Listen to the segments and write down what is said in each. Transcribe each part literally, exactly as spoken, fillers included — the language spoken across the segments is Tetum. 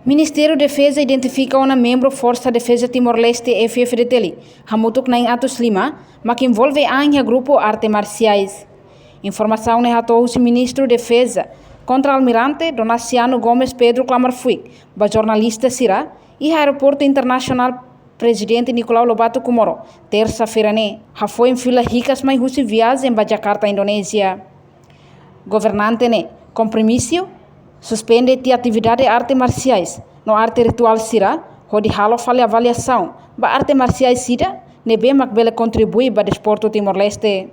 Ministériu Defeza identifika ona membru Forsa Defeza Timor-Leste, F F D T L, hamutuk na'in atus lima, mak envolve an iha grupu arte marsiais. Informasaun ne'e hato'o husi Ministru Defeza, Kontra-Almirante Donaciano Gomes Pedro Klamar Fuik, ba jornalista sira, iha Aeroportu Internasionál Prezidente Nicolau Lobato Comoro, tersa-feira ne'e, hafoin fila hikas mai husi viajen ba Jakarta, Indonézia. Governante ne'e kompromete suspende tiha atividade arte marsiais no arte rituál sira, hodi halo fali avaliasaun ba arte marsiais ida ne'ebé mak bele kontribui ba desportu Timor-Leste.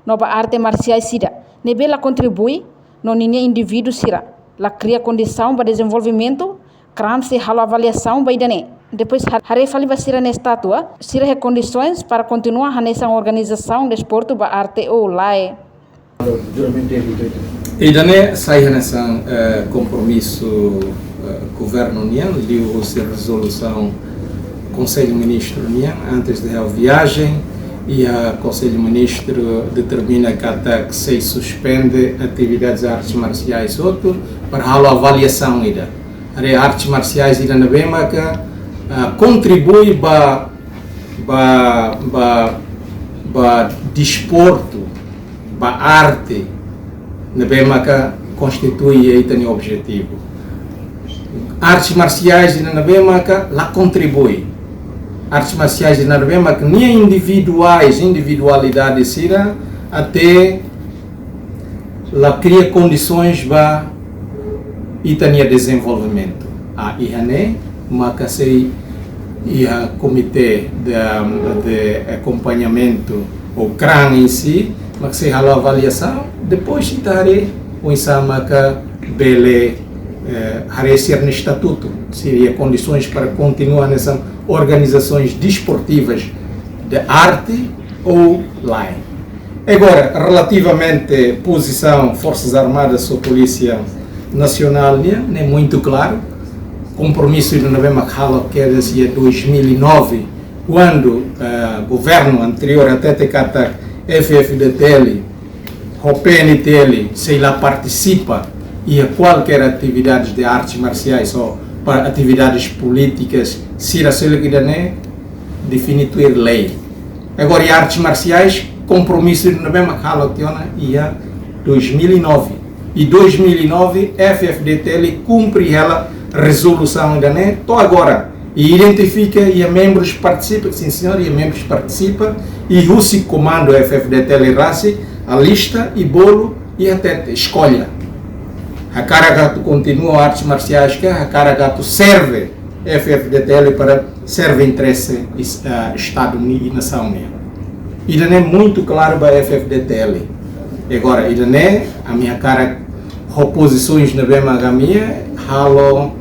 No ba arte marsiais ida ne'ebé la kontribui no ninia indivíduu sira la kria kondisaun ba dezenvolvimentu, kram sei halo avaliasaun ba ida-ne'e. Depois har-, haree fali ba sira-nia estátua, sira iha kondisoens para kontinua hanesan organizasaun desportu ba arte ou lae. Ida-ne'e sai hanesan, eh, kompromisu, eh, governu nian, liuhusi rezolusaun Konsellu Ministru nian, antes de ha'u viajen, iha Konsellu Ministru determina katak sei suspende atividades artes marsiais hotu para halo avaliasaun ida. Haree artes marsiais ida ne'ebé maka, ah, kontribui ba, ba, ba, ba desportu, ba arte, ne'ebé maka konstitui ita-nia objetivu. Artes marsiais ida ne'ebé maka la kontribui. Artes marsiais ida ne'ebé maka nia individuais, individualidade sira, até la kria kondisoens ba ita-nia dezenvolvimentu. Ah, iha ne'e, maka sei iha komité de, de akompañamentu ou kram em si, maka sei halo avaliasaun, depois ita haree oinsá maka bele, eh, haree sira-nia estatutu, se iha kondisoens para kontinua hanesan organizações desportivas de arte ou lae. Agora, relativamente pozisaun Forsas Armadas ou Polísia Nasionál nian, ne'e muitu klaru. Kompromisu ida ne'ebé mak halo kedas iha dois mil e nove, kuandu, eh, governu anteriór hatete katak F F D T L ho P N T L sei la partisipa iha kualkér atividades de artes marsiais ou para atividades polítikas, sira seluk ida-ne'e define tuir lei. Agora, iha artes marsiais, kompromisu ne'ebé mak halo tiha ona iha dois mil e nove. I dois mil e nove, F F D T L kumpre hela rezolusaun ida-ne'e, to'o agora. I identifika iha membrus partisipa, sim senhor, iha membrus partisipa, i husi komandu F F D T L rasik, alista i bolu, i hatete, eskolla. Hakarak atu kontinua artes marsiais ka, hakarak atu serve F F D T L para serve interese is-, ah, Estadu nian i nasaun nian. Ida-ne'e muitu klaru ba F F D T L. Agora, ida-ne'e, ami hakarak ho pozisoens ne'ebé mak ami halo,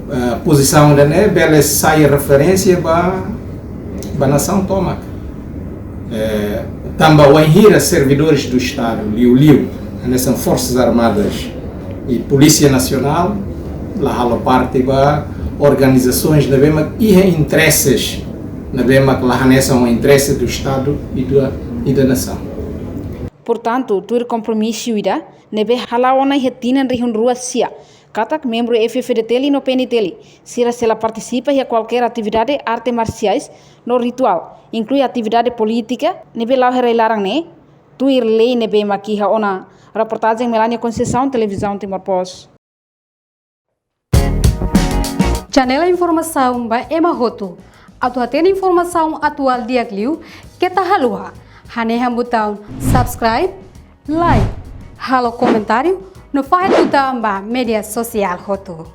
eh, pozisaun ida-ne'e bele sai referénsia ba, ba nasaun tomak. Eh, tanba wainhira servidores do Estado, liuliu hanesan Forsas Armadas i Polísia Nasionál, la halo parte ba organizasoens ne'ebé mak iha intereses ne'ebé mak la hanesan ho interese do Estadu i da, i da nasaun. Portantu, tuir kompromisu ida ne'ebé hala'o ona iha tinan rihun rua sia, katak membru F F D T L no P N T L sira sei la partisipa iha kualkér atividade arte marsiais no rituál, inklui atividade polítika ne'ebé la'o iha rai-laran ne'e, tuir lei ne'ebé mak iha ona. Reportajen Melania Conceição, Televizaun Timor Post. Janela informasaun ba ema hotu. Atu hatene informasaun atuál di'ak liu, keta haluha hanehan butaun subscribe, like, halo komentáriu, no fahe tutan ba média sosiál hotu.